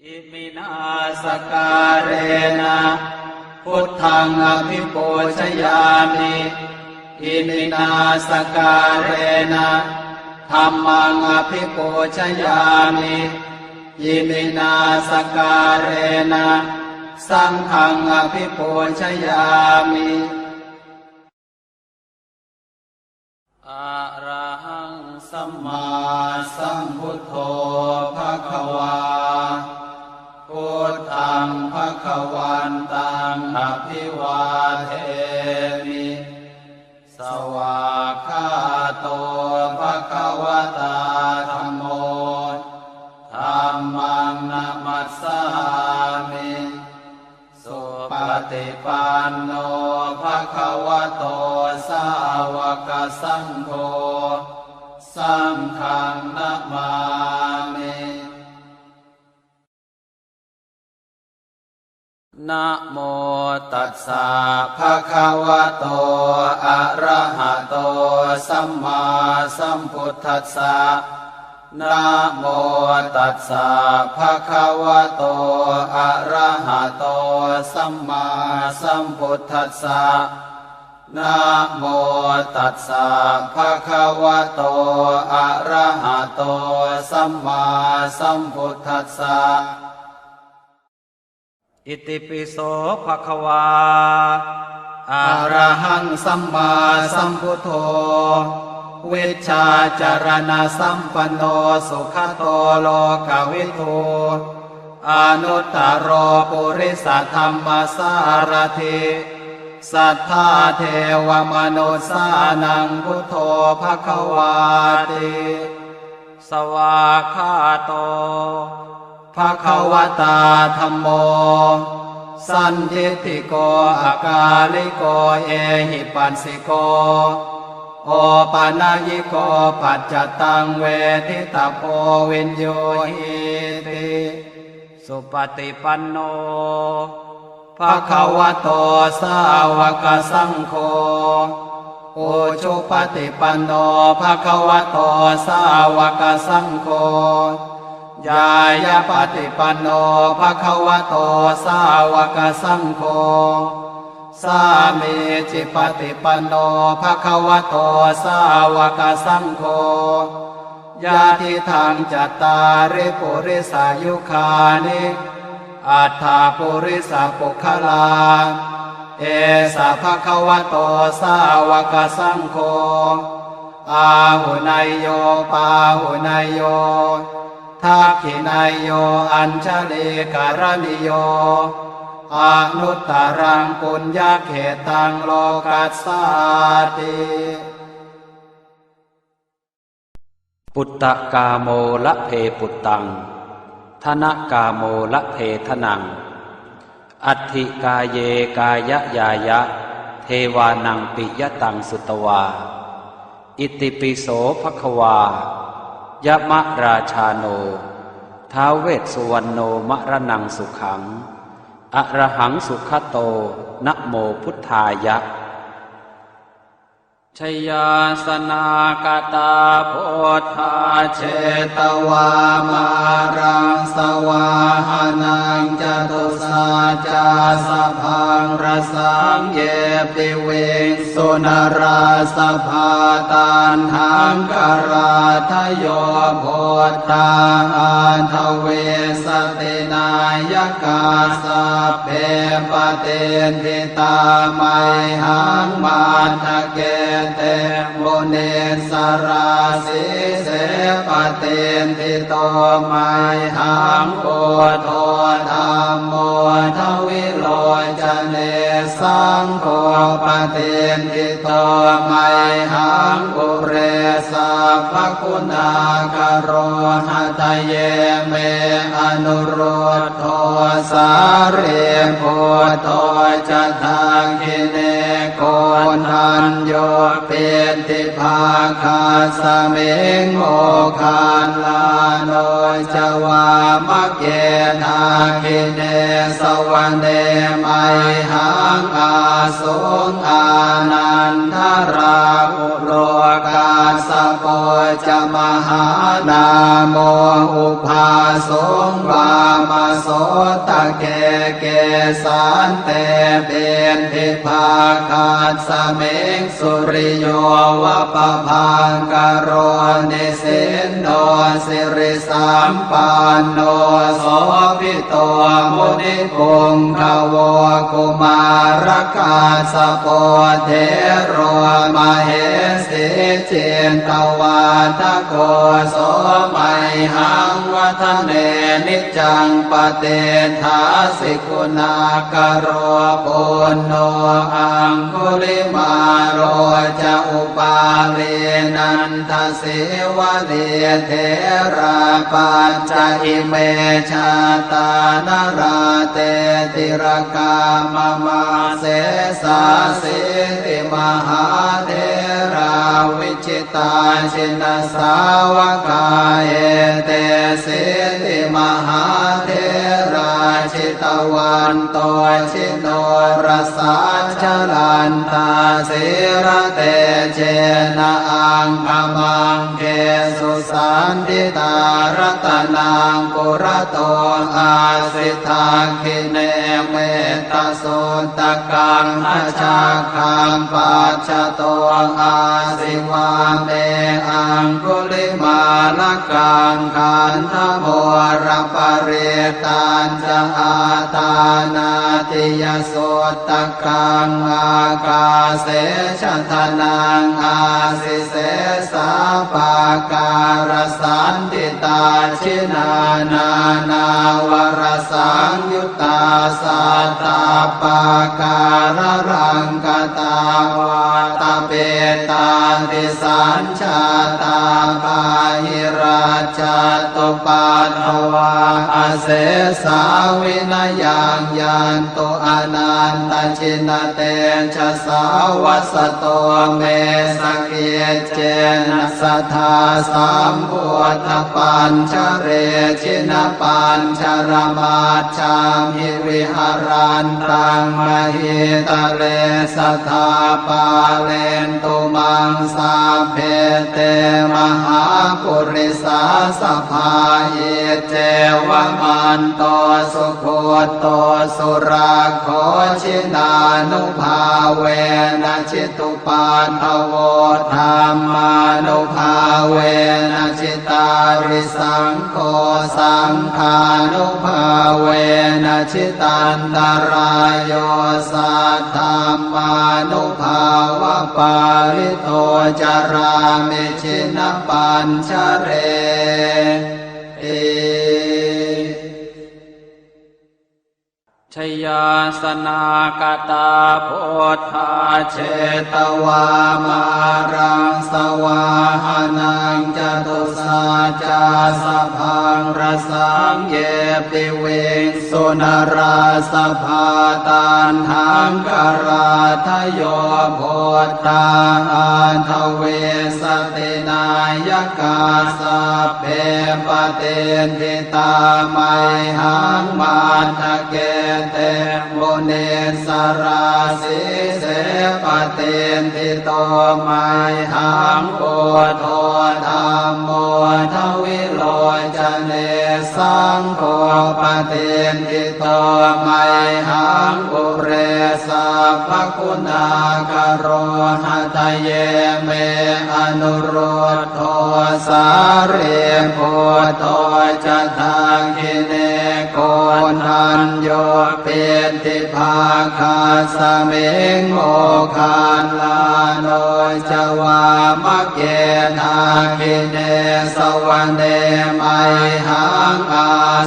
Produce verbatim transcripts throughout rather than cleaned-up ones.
Iminā sakkārena buddhaṃ abhipūjayāmi. Iminā sakkārena dhammaṃ abhipūjayāmi. Iminā sakkārena saṅghaṃ abhipūjayāmi. Arahaṃ sammāsambuddho bhagavā. Buddhaṃ bhagavantaṃ abhivādemi. Svākkhāto bhagavatā dhammo. Dhammaṃ namassāmi. Supaṭipanno bhagavato sāvakasaṅgho. Saṅghaṃ namāmi. Namo tassa bhagavato arahato sammāsambuddhassa. Namo tassa bhagavato arahato sammāsambuddhassa. Namo tassa bhagavato arahato sammāsambuddhassa. Itipi so bhagavā arahaṃ sammāsambuddho vijjācaraṇasampanno sugato lokavidū anuttaro purisadammasārathi satthā devamanussānaṃ buddho bhagavāti. Svākkhāto bhagavatā dhammo sandiṭṭhiko akāliko ehipassiko opanayiko paccattaṃ veditabbo viññūhīti. Supaṭipanno bhagavato sāvakasaṅgho ujupaṭipanno bhagavato sāvakasaṅgho ñāyapaṭipanno bhagavato sāvakasaṅgho sāmīcipaṭipanno bhagavato sāvakasaṅgho yadidaṃ cattāri purisayugāni aṭṭha purisapuggalā esa bhagavato sāvakasaṅgho āhuneyyo pāhuneyyo dakkhiṇeyyo añjalikaraṇīyo anuttaraṃ puññakkhettaṃ lokassāti. Puttakāmo labhe puttaṃ, dhanakāmo labhe dhanaṃ, atthi kāye kāyañāya, devānaṃ piyataṃ sutvā. Itipi so bhagavā, yamarājāno, ท้าว vessuvaṇṇo, maraṇaṃ sukhaṃ, arahaṃ sugato, namo buddhāya. Jayāsanāgatā buddhā, jetvā māraṃ savāhanaṃ, catusaccāsabhaṃ rasaṃ, ye piviṃsu narāsabhā. Taṇhaṅkarādayo buddhā, aṭṭhavīsati nāyakā, sabbe patiṭṭhi tā mayhaṃ, matthake te munissarā. Sīse patiṭṭhito mayhaṃ, buddho dhammo dvilocane, saṅgho patiṭṭhito mayhaṃ, ure sabbaguṇākaro. Hadaye me anurud dho, sārīputto ca dakkhiṇe, ko koṇḍañño piṭṭhibhāgasmiṃ moggallāno ca vāmake. Dakkhiṇe savane mayhaṃ ā suṃ ānandarāhulo kassapo ca mahānāmo ubhāsuṃ vāmasotake. Kesante piṭṭhibhāgasmiṃ suriyo va pabhaṅkaro nisinno sirisampanno sobhi to munipuṅgavo. Kumārakassapo thero mahesī cittavādako so mayhaṃ vadane niccaṃ patiṭṭhāsi guṇākaro. Puṇṇo aṅgulimālo ca upālī nanda sīvalī therā pañca ime jātā nalāṭe tilakā mama. Sesāsīti mahātherā vijitā jinasāvakā etesīti mahātherā jitavanto ji norasā jalantā sīlatejena aṅgamaṅgesu saṇṭhitā. Ratanaṃ purato āsi dakkhiṇe mettasuttakaṃ dhajaggaṃ pacchato āsi vāme aṅgulimālakaṃ. Khandhamoraparittañ ca āṭānāṭiyasuttakaṃ ākāse chadanaṃ āsi sesā pākārasaṇṭhitā. Jinā nānāvarasaṃyuttā sattappākāralaṅkatā vātapittādisañ jātā bāhirajjhattupaddavā asesā vinayaṃ yantu anantajinatejasā. Vasato me sakiccena sadā sambuddhapañjare jinapañjaramaj jhamhi viharantaṃ mahītale sadā pālentu maṃ sabbe te mahāpurisāsabhā. Iccevamanto sugutto surakkho jinānubhāvena jitu paddavo dhammānubhāvena jitārisaṅgho saṅghānubhāvena jitantarāyo saddhammānubhāvapālito carāmi jinapañjareti. Jayāsanākatā buddhā jetvā māraṃ savāhanaṃ catusaccāsabhaṃ rasaṃ ye piviṃsu narāsabhā. Taṇhaṅkarādayo buddhā aṭṭhavīsati nāyakā sabbe patiṭṭhi tā mayhaṃ matthake te munissarā. Sīse patiṭṭhito mayhaṃ buddho dhammo dvilocane saṅgho patiṭṭhito mayhaṃ ure sabbaguṇākaro. Hadaye me anurud dho sārīputto ca dakkhiṇe koṇḍañño piṭṭhibhāgasmiṃ moggallāno ca vāmake. Dakkhiṇe savane mayhaṃ ā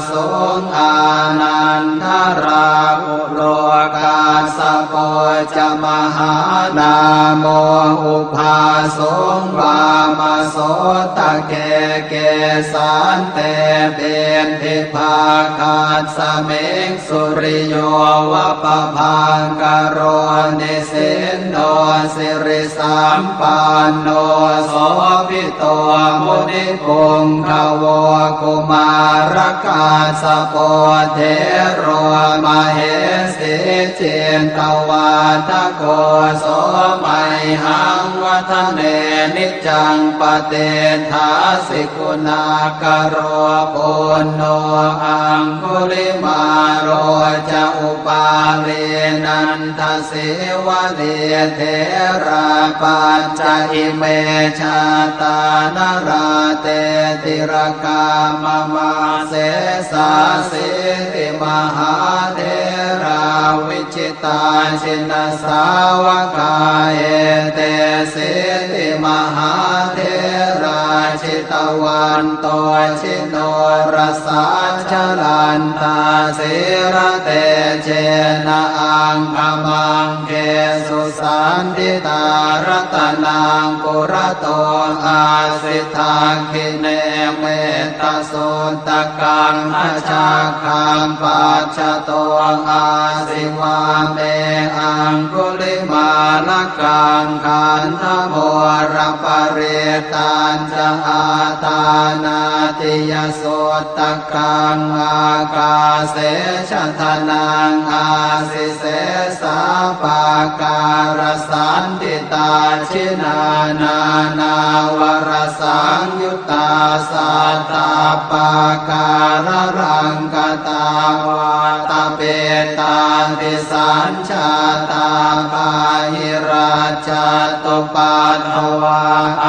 suṃ ānandarāhulo kassapo ca ca mahānāmo ubhāsuṃ vāmasotake. Kesante piṭṭhibhāgasmiṃ suriyo va pabhaṅkaro, nisinno sirisampanno sobhito munipuṅgavo. Kumārakassapo thero mahesī cittavādako, so mayhaṃ vadane niccaṃ patiṭṭhāsi guṇākaro. Puṇṇo aṅgulimālo ca upālī nandasīvalī, therā pañca ime jātā nalāṭe tilakā mama. Sesāsīti mahātherā vi jitā jinasāvakā, etesīti mahātherā jitavanto jinorasā, jalantā sīlatejena aṅgamaṅgesu saṇṭhitā. Ratanaṃ purato āsi dakkhiṇe metta suttakaṃ, dhajaggaṃ pacchato āsi vāme aṅgulimālakaṃ. Khandhamoraparittañca āṭānāṭiyasuttakaṃ, ākāse chadanaṃ āsi sesā pākārasaṇṭhitā. Jinā nānāvarasaṃyu ttā sattappākāralaṅkatā, vātapittādisañjātā bāhirajjhattupaddavā,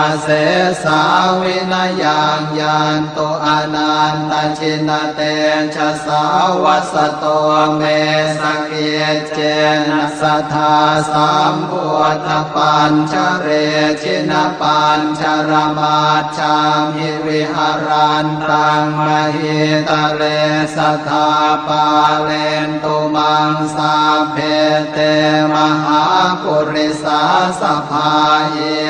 asesā vinayaṃ yantu anantajinatejasā. Vasato me sakic cena sadā sambuddhapañjare, jinapañjaramajjhamhi viharantaṃ mahītale, sadā pālentu maṃ sabbe te mahāpurisāsabhā.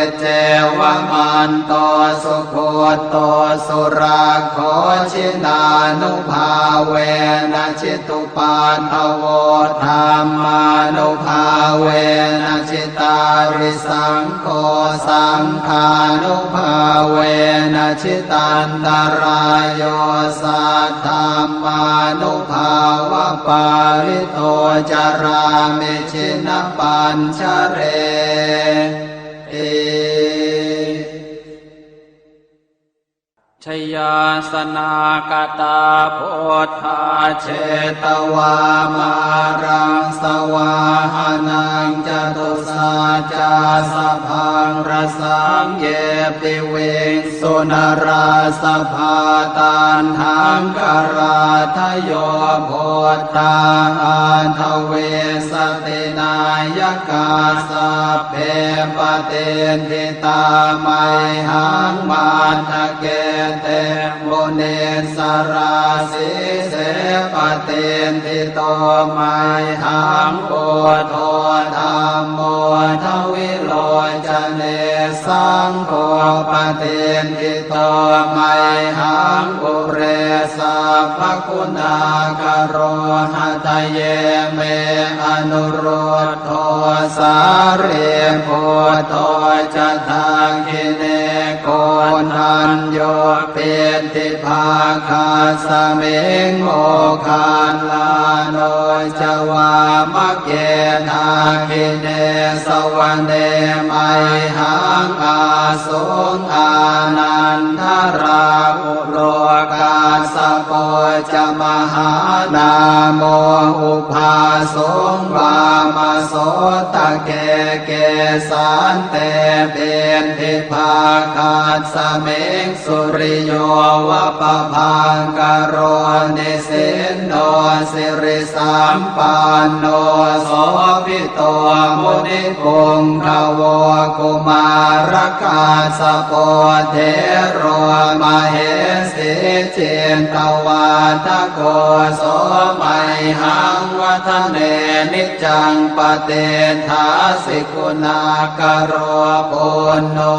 Iccevamanto sugutto surakkho, jinānubhāvena jitu paddavo, dhammānubhāvena jitārisaṅgho, saṅghānubhāvena jitantarāyo, saddhammānubhāvapālito carāmi jinapañjareti. Jayāsanākatā buddhā jetvā māraṃ savāhanaṃ, catusaccāsabhaṃ rasaṃ ye piviṃsu narāsabhā. Taṇhaṅkarādayo buddhā aṭṭhavīsati nāyakā, sabbe patiṭṭhi tā mayhaṃ matthake te munissarā. Sīse patiṭṭhito mayhaṃ buddho dhammo dvilocane, saṅgho patiṭṭhito mayhaṃ ure sabbaguṇākaro. Hadaye me anurud dho sārīputto ca dakkhiṇe, koṇḍañño piṭṭhibhāgasmiṃ moggallāno ca vāmake. Dakkhiṇe savane mayhaṃ āsuṃ ānandarāhu lo, kassapo ca mahānāmo ubhāsuṃ vāmasotake. Kesante piṭṭhibhāgasmiṃ suriyo va pabhaṅkaro, nisinno sirisampanno sobhito munipuṅgavo. Kumā Mārakassāpo thero mahesī cittavādako, so mayhaṃ vadane niccaṃ patiṭṭhāsi guṇākaro. Puṇṇo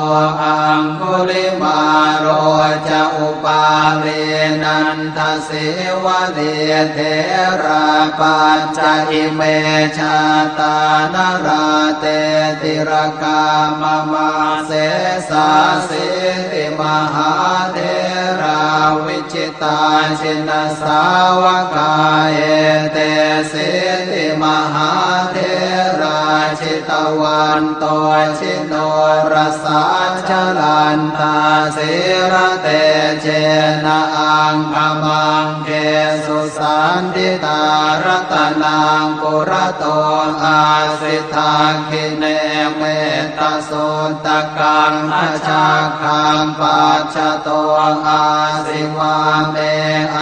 aṅgulimālo ca upālī nanda sīvalī, therā pañca ime jātā nalāṭe tilakā mama. Sesāsīti mahātherā vijitā jinasāvakā, etesīti mahātherā jitavanto jinorasā, jalantā sīlatejena aṅgamaṅ gesu saṇṭhitā. Ratanaṃ purato āsi dakkhiṇe mettasuttakaṃ, dhajaggaṃ pacchato āsi vāme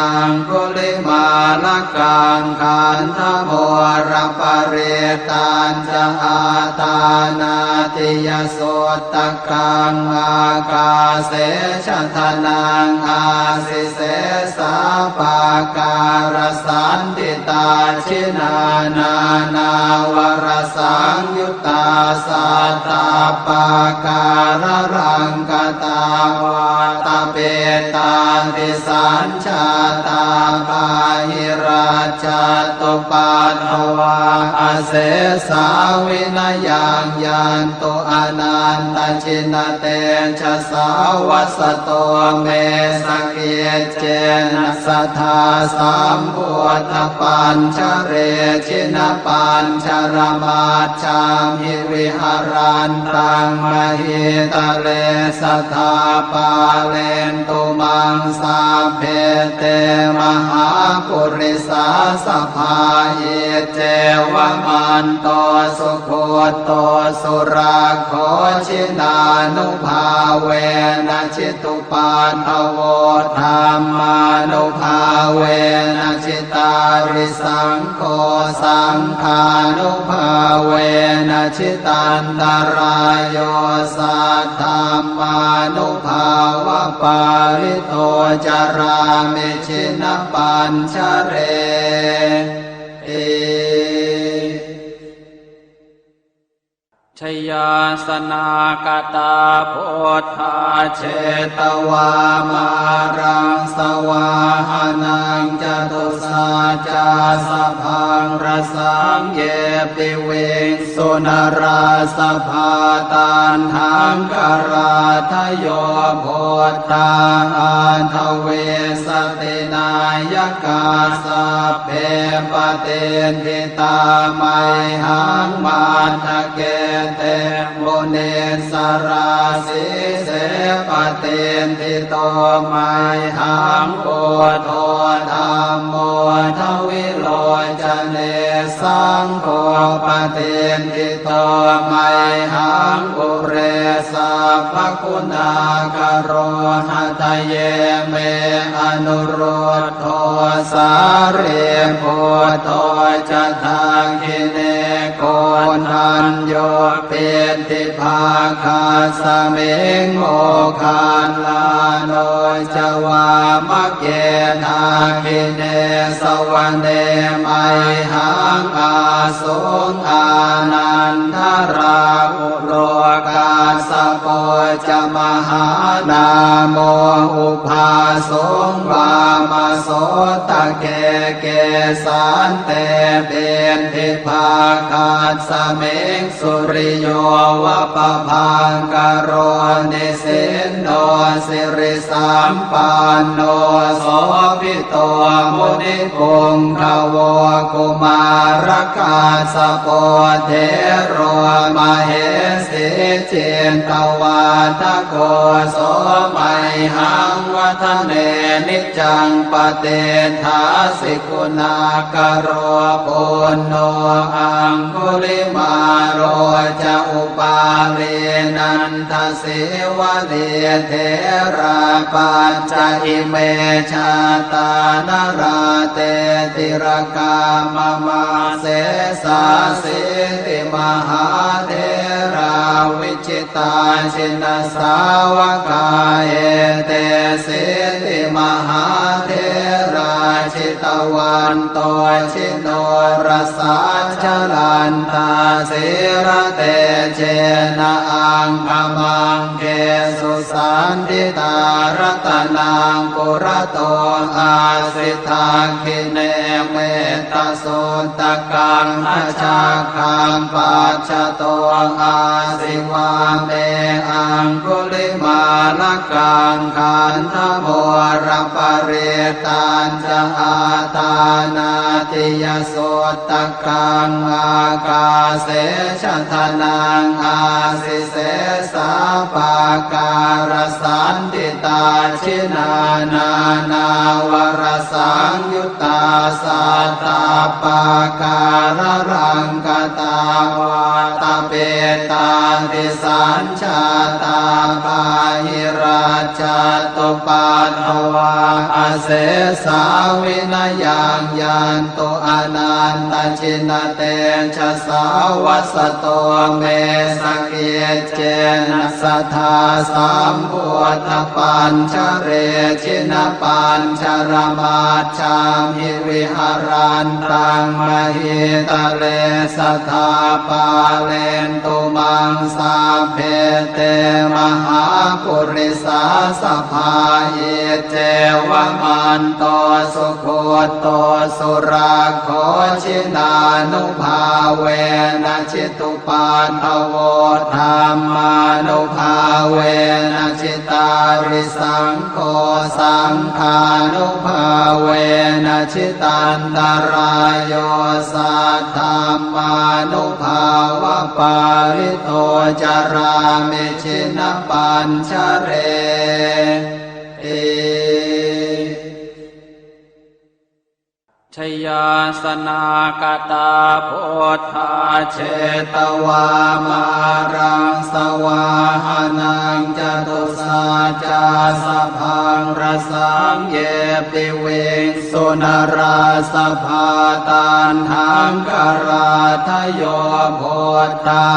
aṅgulimālakaṃ. Khandhamoraparittañca āṭānāṭiyasutta kaṃ, ākāse chadanaṃ āsi sesā pākārasaṇṭhitā. Jinā nānāvarasaṃyuttā sattappākāralaṅkatā, vātapittādisañ jātā bāhirajjhattupaddavā, asesā vinayaṃ yantu anantajinatejasā. Vasato me sakiccena sadā sambuddhapañjare, jinapañjaramaj jhamhi viharantaṃ mahītale, sadā pālentu maṃ sabbe te mahāpurisāsabhā. Iccevamanto sugutto surakkho, jinānubhāvena jitu paddavo, dhammānubhāvena jitārisaṅgho, saṅghānubhāvena jitantarāyo, saddhammānubhāvapālito carāmi jinapañjareti. Jayāsanākatā buddhā jetvā māraṃ savāhanaṃ, catusaccāsabhaṃ rasaṃ ye piviṃsu narāsabhā. Taṇhaṅkarādayo buddhā aṭṭhavīsati nāyakā, sabbe patiṭṭhi tā mayhaṃ matthake te munissarā. Sīse patiṭṭhito mayhaṃ buddho dhammo dvilocane, saṅgho patiṭṭhito mayhaṃ ure sabbaguṇākaro. Hadaye me anurud dho sārīputto ca dakkhiṇe, koṇḍañño piṭṭhibhāgasmiṃ moggallāno ca vāmake. Dakkhiṇe savane mayhaṃ āsuṃ ānandarāhu lo, kassapo ca mahānāmo ubhāsuṃ vāmasotake. Kesante piṭṭhibhāgasmiṃ suriyo va pabhaṅkaro, nisinno siri sampanno sobhito munipuṅgavo. Kumārakassapo thero mahesī cittavādako, so mayhaṃ vadane niccaṃ patiṭṭhāsi guṇākaro. Puṇṇo aṅgulimālo ca upālī nanda sīvalī, therā pañca ime jātā nalāṭe tilakā mama. Sesāsīti mahātherā vijitā jinasāvakā, etesīti mahātherā jitavanto jinorasā, jalantā sīlatejena aṅgamaṅgesu saṇṭhitā. Ratanaṃ purato āsi dakkhiṇe mettasuttakaṃ, dhajaggaṃ pacchato āsi vāme aṅgulimālakaṃ. Khandhamoraparittañca āṭānāṭiyasuttakaṃ, ākāse chadanaṃ āsi sesā pākārasaṇṭhitā. Jinā nānāvarasaṃyuttā sattappākāralaṅkatā, vātapittādisañ jātā bāhirajjhattupaddavā, asesā vinayaṃ yantu anantajinatejasā. Vasato me sakiccena sadā sambuddhapañjare, jinapañjaramajjhamhi viharantaṃ mahītale, sadā pālentu maṃ sabbe te mahāpurisāsabhā. Iccevamanto sugutto surakkho, jinānubhāvena jitupaddavo, dhammānubhāvena jitārisaṅ gho, saṅghānubhāvena jitantarāyo, saddhammānubhāvapālito carāmi jinapañjareti. Jayāsanākatā buddhā jetvā māraṃ savāhanaṃ, catusaccāsabhaṃ rasaṃ ye piviṃsu narāsabhā. Taṇhaṅkarādayo buddhā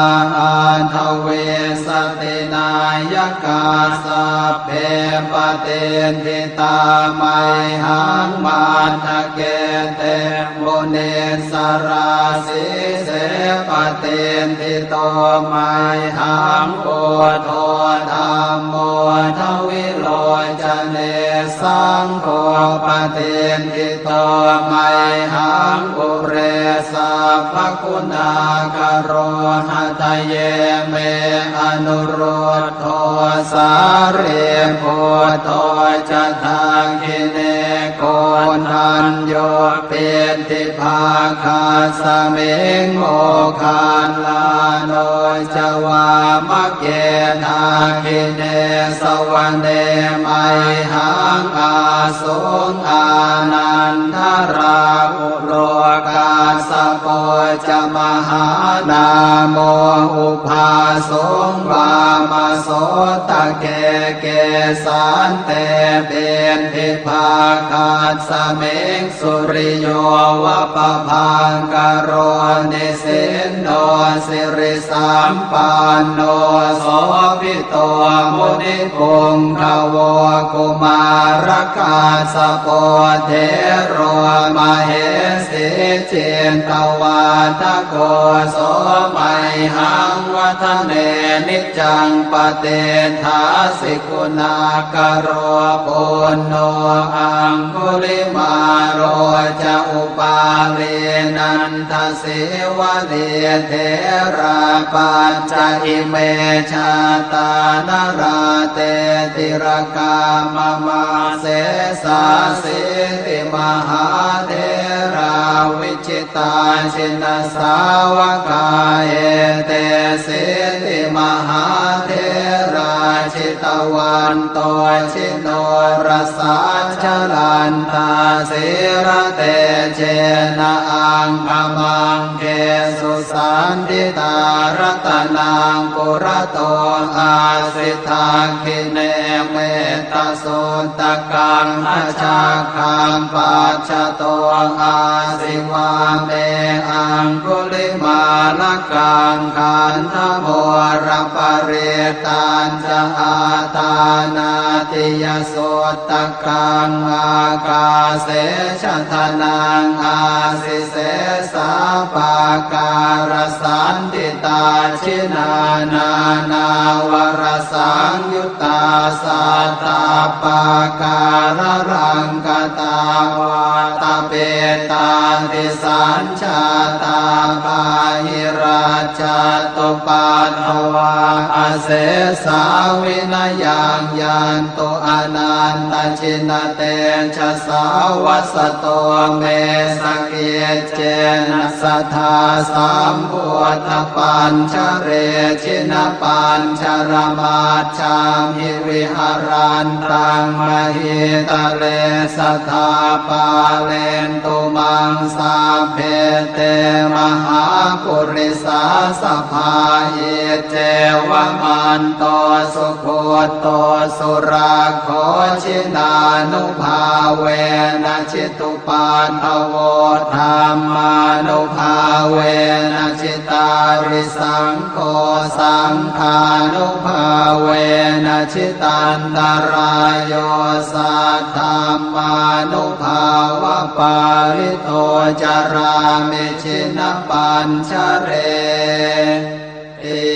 aṭṭhavīsati nāyakā, sabbe patiṭṭhi tā mayhaṃ matthake te munissarā. Sīse patiṭṭhito mayhaṃ buddho dhammo dvilocane, saṅgho patiṭṭhito mayhaṃ ure sabbaguṇākaro. Hadaye me anurud dho sārīputto ca dakkhiṇe, koṇḍañño piṭṭhibhāgasmiṃ moggallāno ca vāmake. Dakkhiṇe savane mayhaṃ ā suṃ ānandarāhulo, kassapo ca mahānāmo ubhāsuṃ vāmasotake. Kesante piṭṭhibhāgasmiṃ suriyo va pabhaṅkaro, nisinno sirisampanno sobhi to munipuṅgavo. Kumārakassapo thero mahesī cittavādako, so mayhaṃ vadane niccaṃ patiṭṭhāsi guṇākaro. Puṇṇo aṅgulimālo ca upālī nanda sīvalī, therā pañca ime jātā nalāṭe tilakā mama. Sesāsīti mahātherā vijitā jinasāvakā, etesīti mahātherā jitavanto jinorasā, jalantā sīlatejena aṅgamaṅgesu saṇṭhitā. Ratanaṃ purato āsi dakkhiṇe mettasuttakaṃ, dhajaggaṃ pacchato āsi vāme aṅgulimālakaṃ. Khandhamoraparittañca āṭānāṭiyasutta kaṃ, ākāse chadanaṃ āsi sesā pākārasaṇṭhitā. Jinā nānāvarasaṃyuttā sattappākāralaṅkatā, vātapittādisañ jātā bāhirajjhattupaddavā, asesā vinayaṃ yantu anantajinatejasā. Vasato me sakiccena sadā sambuddhapañjare, jinapañjaramaj jhamhi viharantaṃ mahītale, sadā pālentu maṃ sabbe te mahāpurisāsabhā. Iccevamanto sugutto surakkho, jinānubhāvena jitu paddavo, dhammānubhāvena jitārisaṅgho, saṅghānubhāvena jitantarāyo, saddhammānubhāvapālito carāmi jinapañjareti.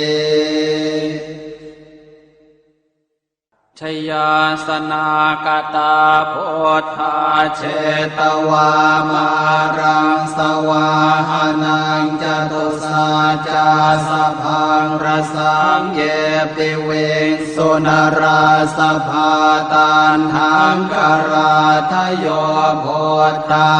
Jayāsanākatā buddhā jetvā māraṃ savāhanaṃ, catusaccāsabhaṃ rasaṃ ye piviṃsu narāsabhā. Taṇhaṅkarādayo buddhā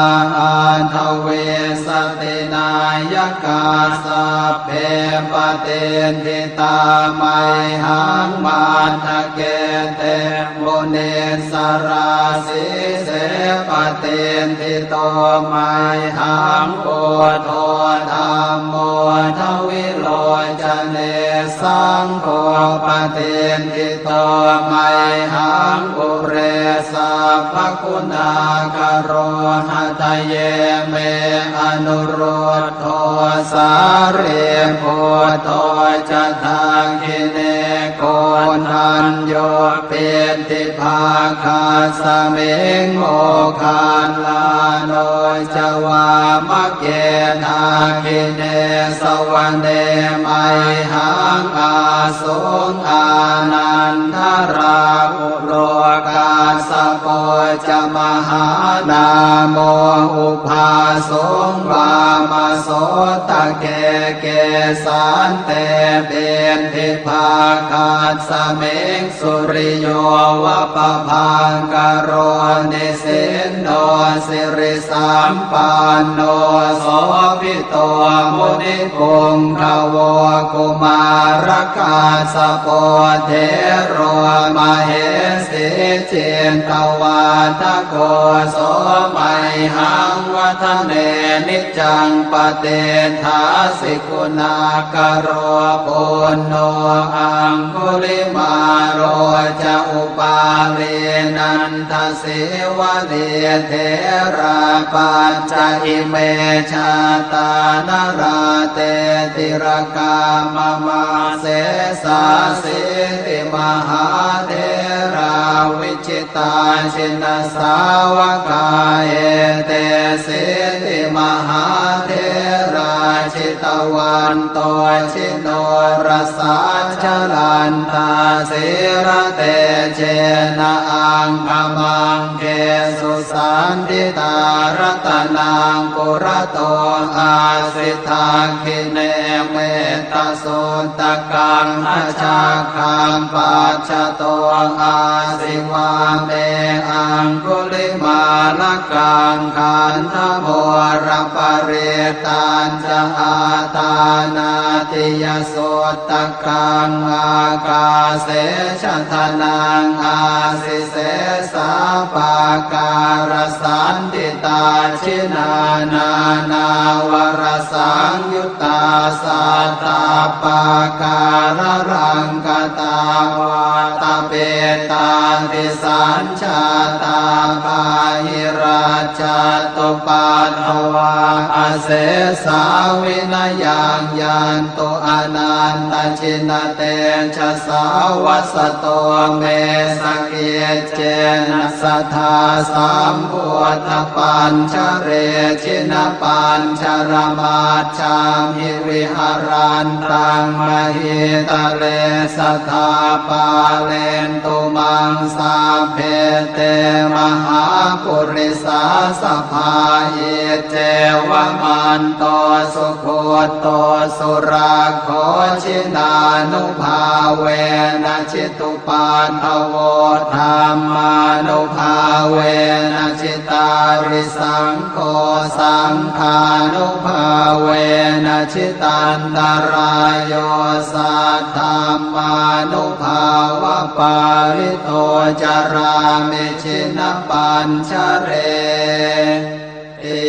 aṭṭhavīsati nāyakā, sabbe patiṭṭhi tā mayhaṃ matthake te munissarā. Sīse patiṭṭhito mayhaṃ buddho dhammo dvilocane, saṅgho patiṭṭhito mayhaṃ ure sabbaguṇākaro. Hadaye me anurud dho sārīputto ca dakkhiṇe, koṇḍañño piṭṭhibhāgasmiṃ moggallāno ca vāmake. Dakkhiṇe savane mayhaṃ āsuṃ ānandarāhu lo, kassapo ca mahānāmo ubhāsuṃ vāmasotake. Kesante piṭṭhibhāgasmiṃ suriyo va pabhaṅkaro, nisinno siri sampanno sobhito munipuṅgavo. Kumārakassapo thero mahesī cittavādako, so mayhaṃ vadane niccaṃ patiṭṭhāsi guṇākaro. Puṇṇo aṅgulimālo ca upālī nanda sīvalī, therā pañca ime jātā nalāṭe tilakā mama. Sesāsīti mahātherā vijitā jinasāvakā, etesīti mahātherā jitavanto ji norasā, jalantā sīlatejena aṅgamaṅgesu saṇṭhitā. Ratanaṃ purato āsi dakkhiṇe mettasuttakaṃ, dhajaggaṃ pacchato ā āsi vāme aṅgulimālakaṃ. Khandhamoraparittañca āṭānāṭiyasuttakaṃ, ākāse chadanaṃ āsi sesā pākārasaṇṭhitā. Jinā nānāvarasaṃyut tā sattappākāralaṅkatā, vātapittādisañjātā bāhirajjhattupaddavā, asesā vinayaṃ yantu anantajinatejasā. Vasato me sakic cena sadā sambuddhapañjare, jinapañjaramajjhamhi viharantaṃ mahītale, sadā pālentu maṃ sabbe te mahāpurisāsabhā. Iccevamanto sugutto surakkho, jinānubhāvena jitu paddavo, dhammānubhāvena jitārisaṅgho, saṅghānubhāvena jitantarāyo, saddhammānubhāvapālito carāmi jinapañjareti.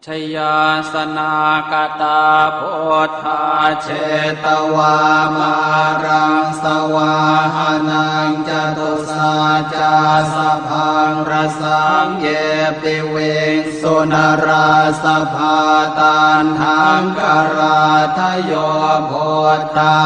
Jayāsanāgatā buddhā jetvā māraṃ savāhanaṃ, catusaccāsabhaṃ rasaṃ ye piviṃsu narāsabhā. Taṇhaṅkarādayo buddhā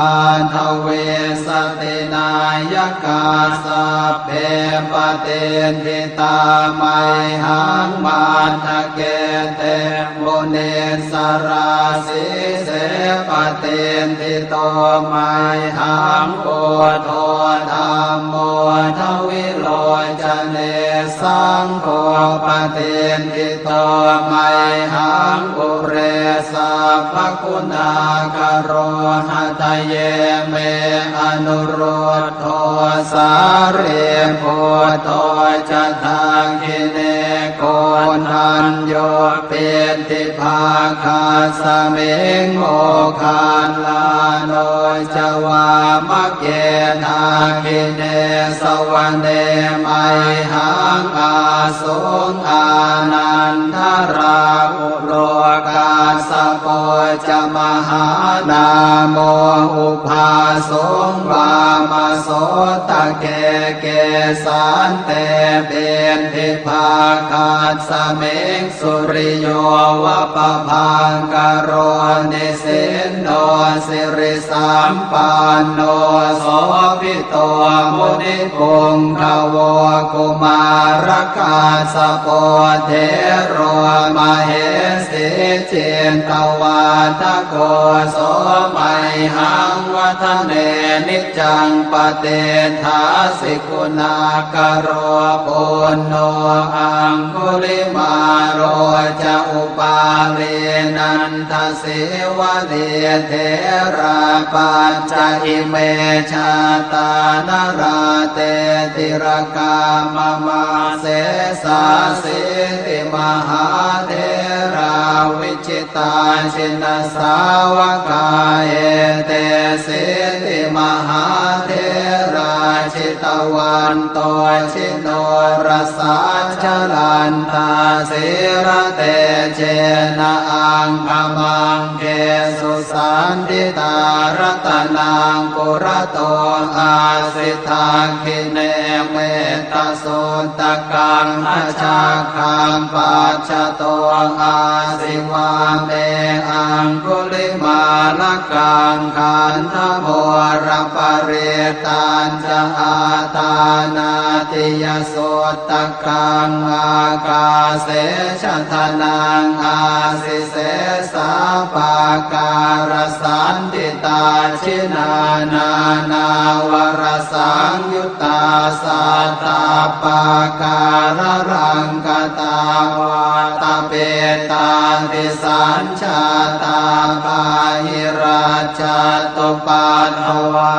aṭṭhavīsati nāyakā, sabbe patiṭṭhi tā mayhaṃ matthake te munissarā. Sīse patiṭṭhito mayhaṃ buddho dhammo dvilocane, saṅgho patiṭṭhito mayhaṃ ure sabbaguṇākaro. Hadaye me anurud dho sārīputto ca dakkhiṇe, koṇḍañño piṭṭhibhāgasmiṃ moggallāno ca vāmake. Dakkhiṇe savane mayhaṃ ā suṃ ānandarāhulo, kassapo ca mahānāmo ubhāsuṃ vāmasotake. Kesante piṭṭhibhāgasmiṃ suriyo va pabhaṅkaro, nisinno siri sampanno sobhito munipuṅgavo. Kumārakassapo thero mahesī cittavādako, so mayhaṃ vadane niccaṃ patiṭṭhāsi guṇākaro. Puṇṇo aṅgulimālo ca upālī nanda sīvalī, therā pañca ime jātā nalāṭe tilakā mama. Sesāsīti mahātherā vijitā jinasāvakā, etesīti mahātherā jitavanto ji norasā, jalantā sīlatejena aṅgamaṅgesu saṇṭhitā. Ratanaṃ purato āsi dakkhiṇe mettasuttakaṃ, dhajaggaṃ pacchato āsi vāme aṅgulimālakaṃ. Khandhamoraparittañ ca āṭānāṭiyasuttakaṃ, ākāse chadanaṃ āsi sesā pākārasaṇṭhitā. Jinā nānāvarasaṃyuttā sattappākāralaṅkatā, vātapittādisañjātā Saṅkhādisañjātā bāhirajjhattupaddavā,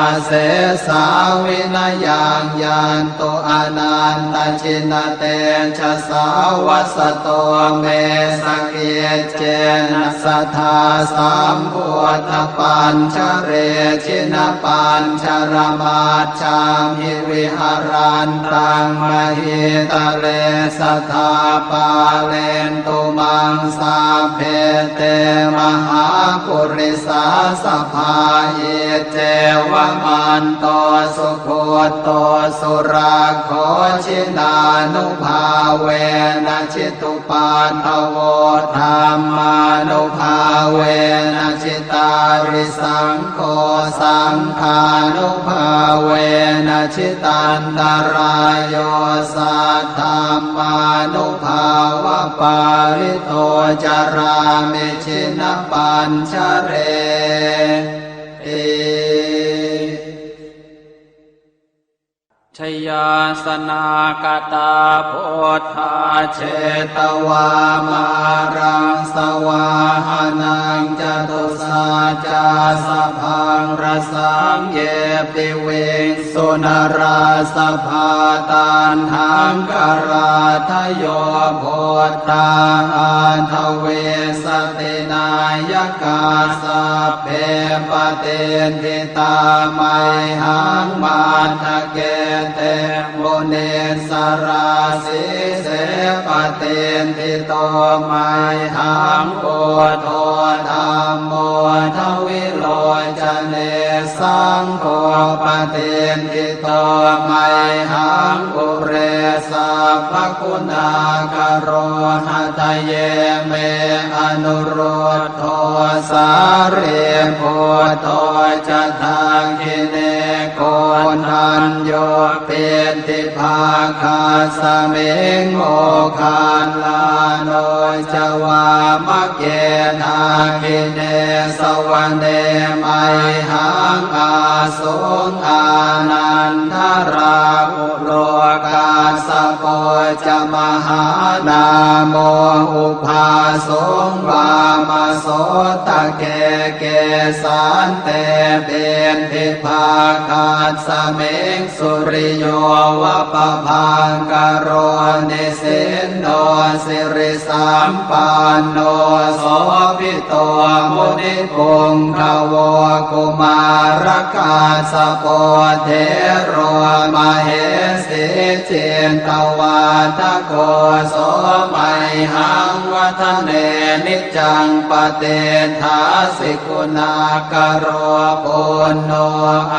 asesā vinayaṃ yantu, anantajinatejasā. Vasato me sakiccena, sadā sambuddhapañjare, jinapañjaramaj jhamhi, viharantaṃ mahītale, sadā pālentu maṃ sabbe, te mahāpurisāsabhā. Iccevamanto sugutto surakkho, jinānubhāvena jitu paddavo, dhammānubhāvena jitārisaṅgho, saṅghānubhāvena jitantarāyo, saddhammānubhāvapālito carāmi jinapañjareti. Jayāsanāgatā buddhā jetvā māraṃ savāhanaṃ, catusaccāsabhaṃ rasaṃ ye piviṃsu narāsabhā. Taṇhaṅkarādayo buddhā aṭṭhavīsati nāyakā, sabbe patiṭṭhi tā mayhaṃ matthake te munissarā. Sīse patiṭṭhito mayhaṃ buddho dhammo dvilocane, saṅgho patiṭṭhito mayhaṃ ure sabbaguṇākaro. Hadaye me anurud dho sārīputto ca dakkhiṇe, koṇḍañño piṭṭhibhāgasmiṃ moggallāno ca vāmake. Dakkhiṇe savane mayhaṃ āsuṃ ānandarāhu lo, kassapo ca mahānāmo ubhāsuṃ vāmasotake. Kesante piṭṭhibhāgasmiṃ suriyo va pabhaṅkaro, nisinno siri sampanno sobhito munipuṅgavo. Kumārakassapo thero mahesī cittavādako, so mayhaṃ vadane niccaṃ patiṭṭhāsi guṇākaro. Puṇṇo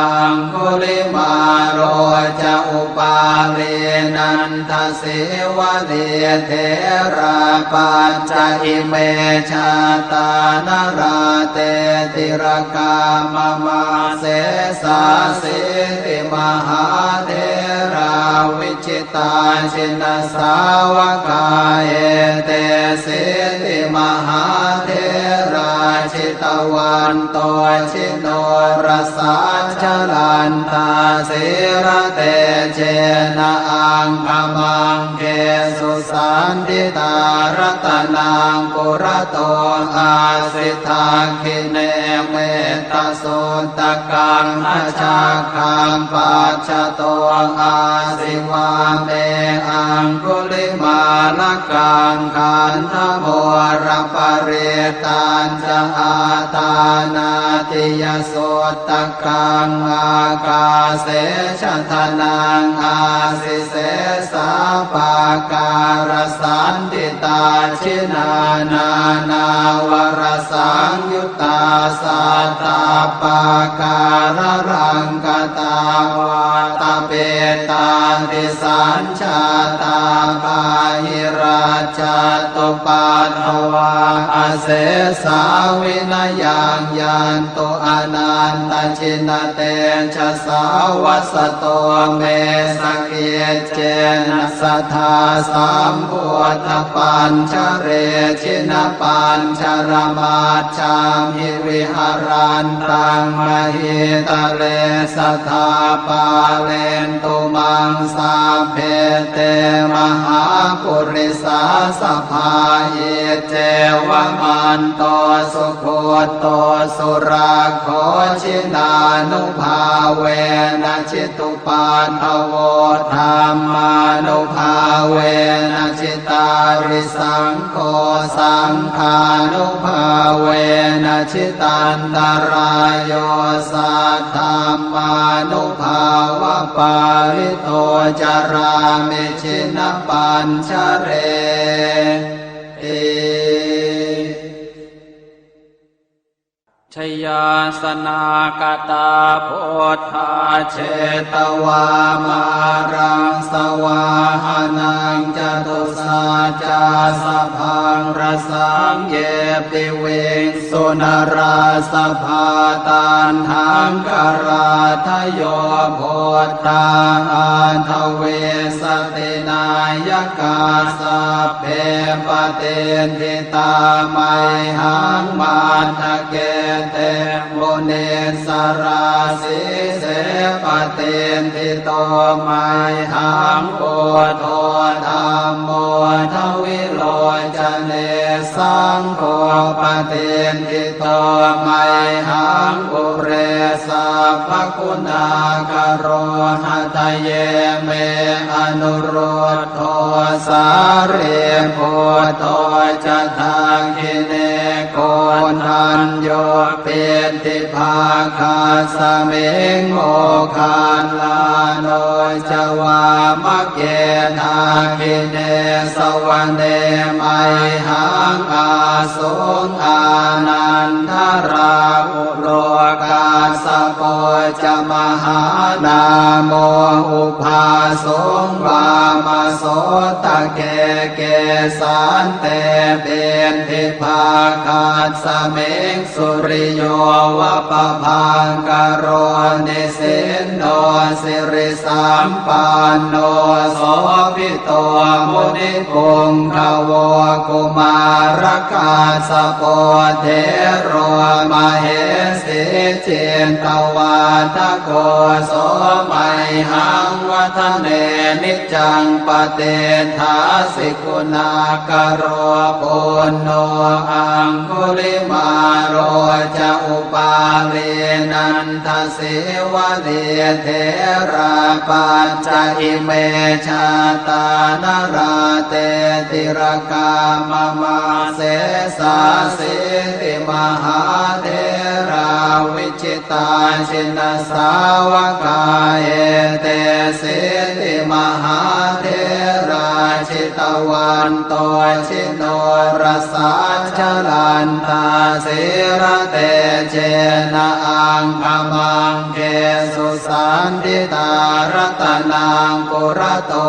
aṅgulimālo ca upālī nanda sīvalī, therā pañca ime jātā nalāṭe tilakā mama. Sesāsīti mahātherā vijitā jinasāvakā, etesīti mahātherā jitavanto ji norasā, jalantā sīlatejena aṅgamaṅgesu saṇṭhitā. Ratanaṃ purato āsi dakkhiṇe mettasuttakaṃ, dhajaggaṃ pacchato āsi vāme aṅgulimālakaṃ. Khandhamoraparittañ ca āṭānāṭiyasuttakaṃ, ākāse chadanaṃ āsi sesā pākārasaṇṭhitā. Jinā nānāvarasaṃyuttā sattappākāralaṅkatā, vātapittādisañ jātā bāhirajjhattupaddavā, asesā vinayaṃ yantu anantajinatejasā. Vasato me sakiccena sadā sambuddhapañjare, jinapañjaramaj jhamhi viharantaṃ mahītale, sadā pālentu maṃ sabbe te mahā purisāsabhā. Iccevamanto sugutto surakkho jinānubhāvena jitu paddavo dhammānubhāvena jitārisaṅgho saṅghānubhāvena jitantarāyo saddhammānubhāvapālito carāmi jinapañjareti. Jayāsanākatā buddhā jetvā māraṃ savāhanaṃ catusaccāsabhaṃ rasaṃ ye piviṃsu narāsabhā. Taṇhaṅkarādayo buddhā aṭṭhavīsati nāyakā sabbe patiṭṭhi tā mayhaṃ matthake te munissarā. Sīse patiṭṭhito mayhaṃ buddho dhammo dvilocane saṅgho patiṭṭhito mayhaṃ ure sabbaguṇākaro. Hadaye me anurud dho sārīputto ca dakkhiṇe koṇḍañño piṭṭhibhāgasmiṃ moggallāno ca vāmake. Dakkhiṇe savane mayhaṃ ā suṃ ānandarāhulo kassapo ca mahānāmo ubhāsuṃ vāmasotake. Kesante piṭṭhibhāgasmiṃ suriyo va pabhaṅkaro nisinno siri sampanno sobhito munipuṅgavo. Kumārakassapo thero mahesī cittavādako so mayhaṃ vadane niccaṃ patiṭṭhāsi guṇākaro. Puṇṇo aṅgulimālo ca upālī nanda sīvalī therā pañca ime jātā nalāṭe tilakā mama. Sesāsīti mahātherā vijitā jinasāvakā etesīti mahātherā jitavanto ji norasā jalantā sīlatejena aṅgamaṅgesu saṇṭhitā. Ratanaṃ purato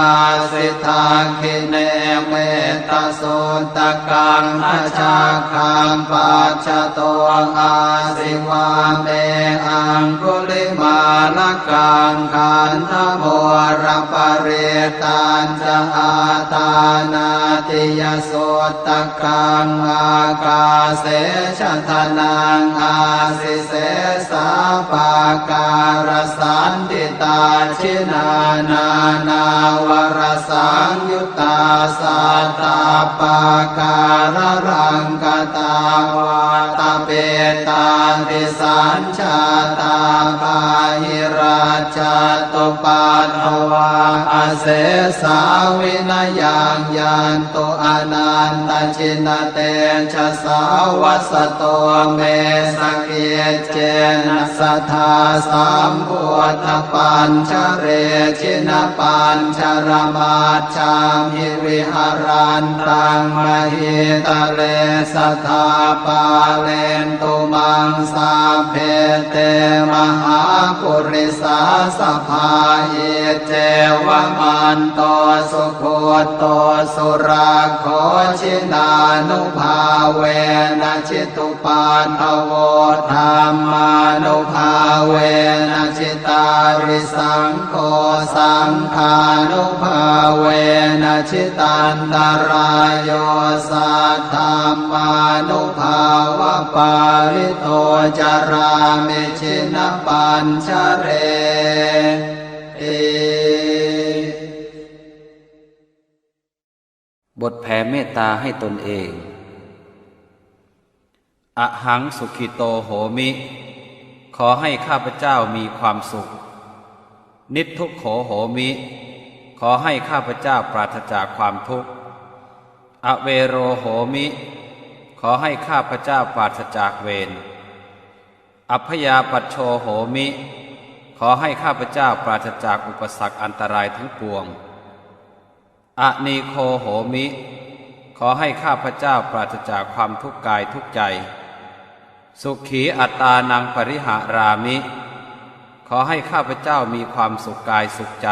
āsi dakkhiṇe mettasuttakaṃ dhajaggaṃ pacchato āsi vāme aṅgulimālakaṃ. Khandhamoraparittañ ca āṭānāṭiyasuttakaṃ ākāse chadanaṃ āsi sesā pākārasaṇṭhitā. Jinā nānāvarasaṃyuttā sattappākāralaṅkatā vātapittādisañ jātā bāhirajjhattupaddavā asesā vinayaṃ yantu anantajinatejasā. Vasato me sakiccena sadā sambuddhapañjare jinapañjaramaj jhamhi viharantaṃ mahītale sadā pālentu maṃ sabbe te mahāpurisāsabhā. Iccevamanto sugutto surakkho jinānubhāvena jitu paddavo dhammānubhāvena jitārisaṅgho saṅghānubhāvena jitantarāyo saddhammānubhāvapālito carāmi jinapañjareti. บทแผ่เมตตาให้ตนเอง Ahaṃ sukhito homi ขอให้ข้าพเจ้ามีความสุข Niddukkho homi ขอให้ข้าพเจ้าปราศจากความทุกข์ Avero homi ขอให้ข้าพเจ้าปราศจากเวร Abyāpajjho homi ขอให้ข้าพเจ้าปราศจากอุปสรรคอันตรายทั้งปวง Anīgho homi ขอให้ข้าพเจ้าปราศจากความทุกข์กายทุกข์ใจ Sukhī attānaṃ pariharāmi ขอให้ข้าพเจ้ามีความสุขกายสุขใจ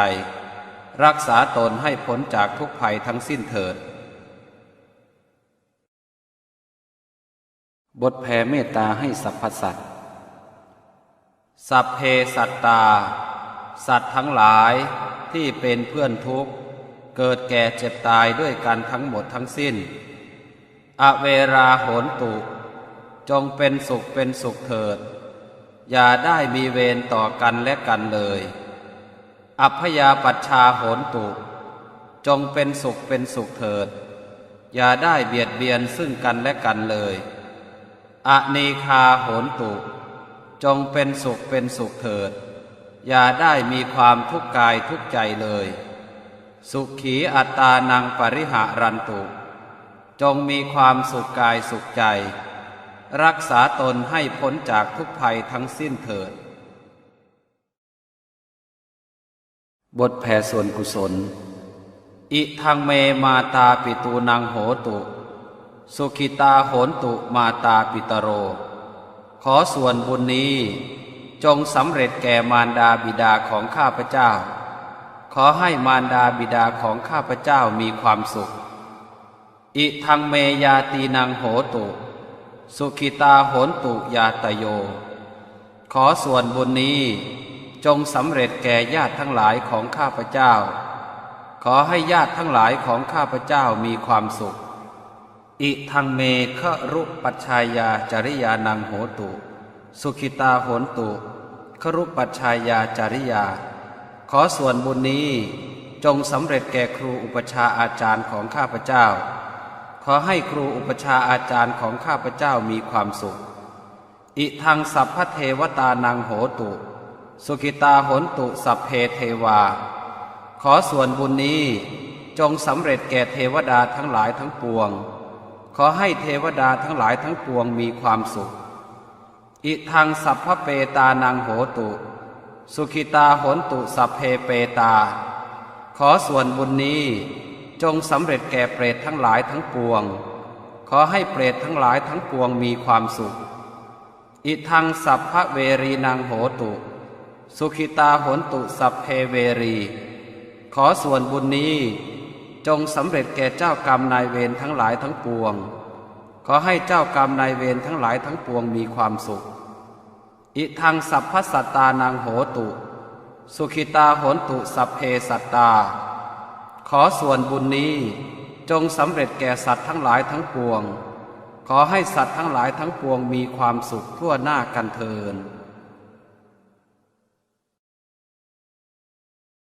รักษาตนให้พ้นจากทุกข์ภัยทั้งสิ้นเถิด บทแผ่เมตตาให้สรรพสัตว์ Sabbe sattā สัตว์ทั้งหลายที่เป็นเพื่อนทุกข์ เกิดแก่เจ็บตายด้วยกันทั้งหมดทั้งสิ้น Averā hontu จงเป็นสุขเป็นสุขเถิด อย่าได้มีเวรต่อกันและกันเลย Abyāpajjhā hontu จงเป็นสุขเป็นสุขเถิด อย่าได้เบียดเบียนซึ่งกันและกันเลย Anīghā hontu จงเป็นสุขเป็นสุขเถิด อย่าได้มีความทุกข์กายทุกข์ใจเลย Sukhī attānaṃ pariharantu จงมีความสุขกายสุขใจ รักษาตนให้พ้นจากทุกข์ภัยทั้งสิ้นเถิด บทแผ่ส่วนกุศล Idaṃ me mātāpitūnaṃ hotu, sukhitā hontu mātāpitaro. ขอส่วนบุญนี้จงสำเร็จแก่มารดาบิดาของข้าพเจ้า ขอให้มารดาบิดาของข้าพเจ้ามีความสุข Idaṃ me ñātīnaṃ hotu, sukhitā hontu ñātayo. ขอส่วนบุญนี้จงสำเร็จแก่ญาติทั้งหลายของข้าพเจ้า ขอให้ญาติทั้งหลายของข้าพเจ้ามีความสุข Idaṃ me garūpajjhāyācariyānaṃ hotu, sukhitā hontu garūpajjhāyācariyā. ขอส่วนบุญนี้จงสำเร็จแก่ครูอุปัชฌาย์อาจารย์ของข้าพเจ้า ขอให้ครูอุปัชฌาย์อาจารย์ของข้าพเจ้ามีความสุข Idaṃ sabbadevatānaṃ hotu, sukhitā hontu sabbe devā. ขอส่วนบุญนี้จงสำเร็จแก่เทวดาทั้งหลายทั้งปวง ขอให้เทวดาทั้งหลายทั้งปวงมีความสุข Idaṃ sabbapetānaṃ hotu, sukhitā hontu sabbe petā. ขอส่วนบุญนี้จงสำเร็จแก่เปรตทั้งหลายทั้งปวง ขอให้เปรตทั้งหลายทั้งปวงมีความสุข Idaṃ sabbaverīnaṃ hotu, sukhitā hontu sabbe verī. ขอส่วนบุญนี้จงสำเร็จแก่เจ้ากรรมนายเวรทั้งหลายทั้งปวง ขอให้เจ้ากรรมนายเวรทั้งหลายทั้งปวงมีความสุข Idaṃ sabbasattānaṃ hotu, sukhitā hontu sabbe sattā. ขอส่วนบุญนี้จงสำเร็จแก่สัตว์ทั้งหลายทั้งปวง ขอให้สัตว์ทั้งหลายทั้งปวงมีความสุขทั่วหน้ากันเทอญ